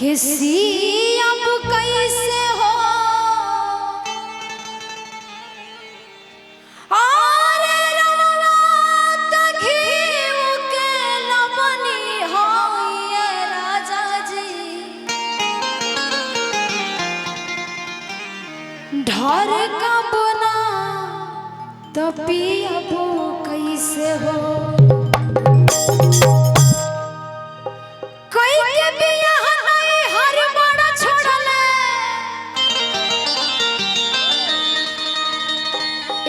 किसी अब कैसे हो और रवा त घीव के लवनी हो ये राजा जी ढर कब ना तो पियबो कैसे हो कोई के बियाह नहीं हर बड़ा छोड़ले।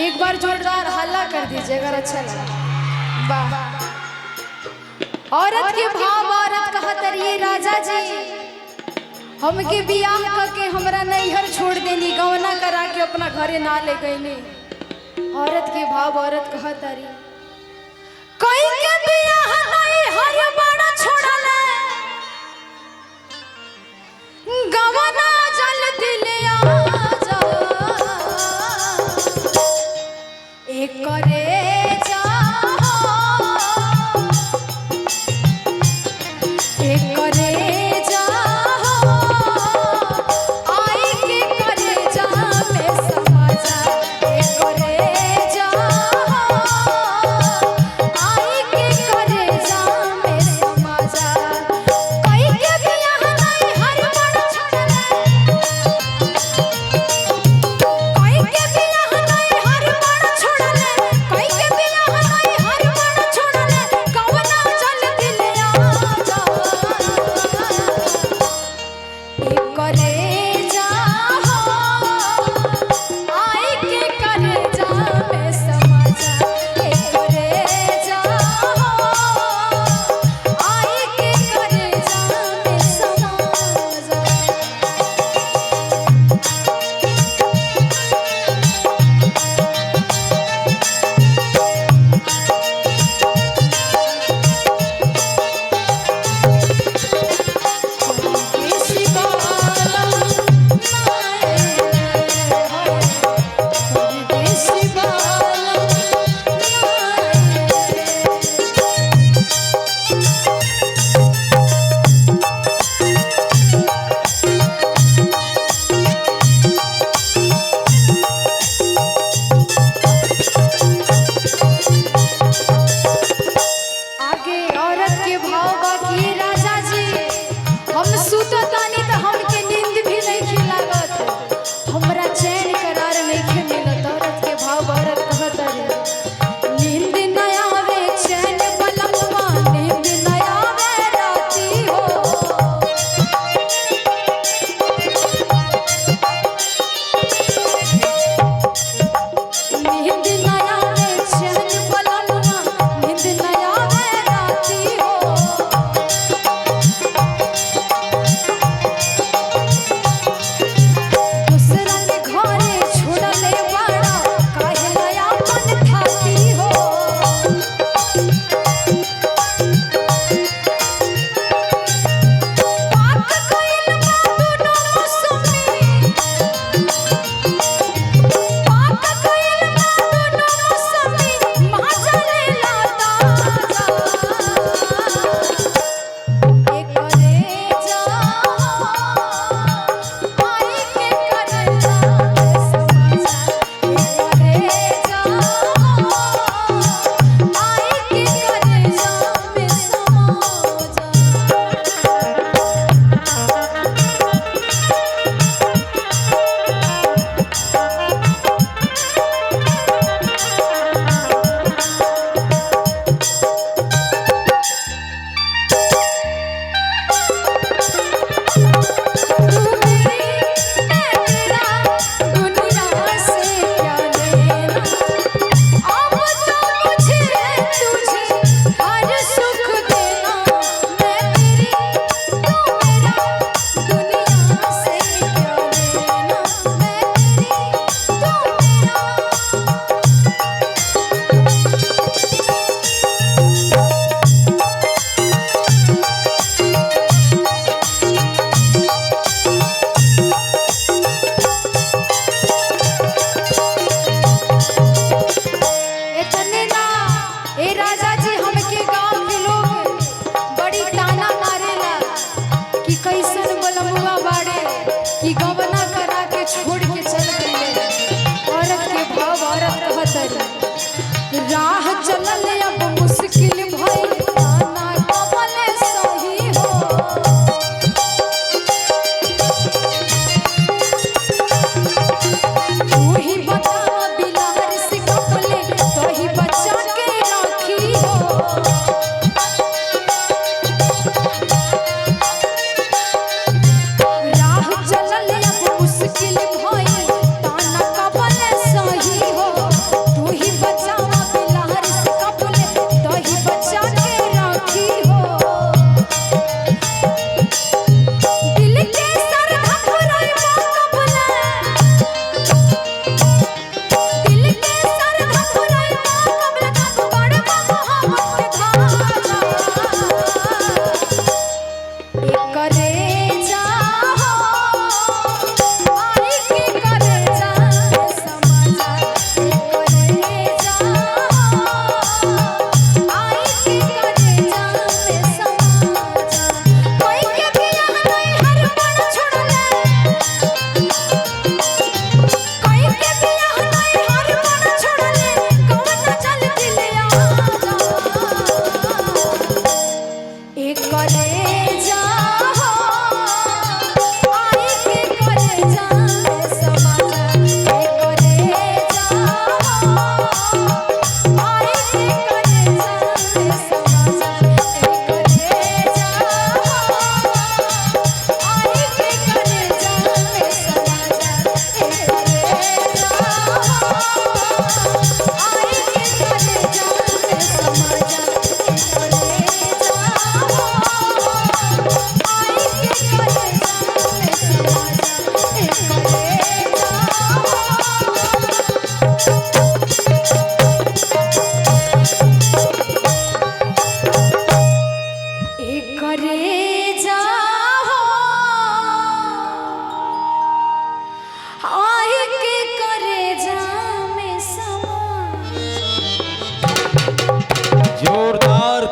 एक बार जोरदार हल्ला कर दीजिए अगर अच्छा लगा। वाह, औरत के भाव, औरत कहत रही राजा जी हमके बियाह करके हमरा नैहर छोड़ देनी, गौना करा के अपना घरे ना ले गईनी। औरत के भाव, औरत कहत रही कोई के बियाह नहीं हर बड़ा छोड़ले, गवना जल दिल आ जा एक करे जा एक करे जा आई के करे जा में समा जा, एक करे जा आई के करे जा में समा जा। कोई के बियाह नहीं हर बड़ छोड़ले, कोई के बियाह नहीं हर बड़ छोड़ले, कोई के बियाह नहीं हर बड़ छोड़ले, कवना चल दिल आ जा।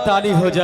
पटानी हो जाए।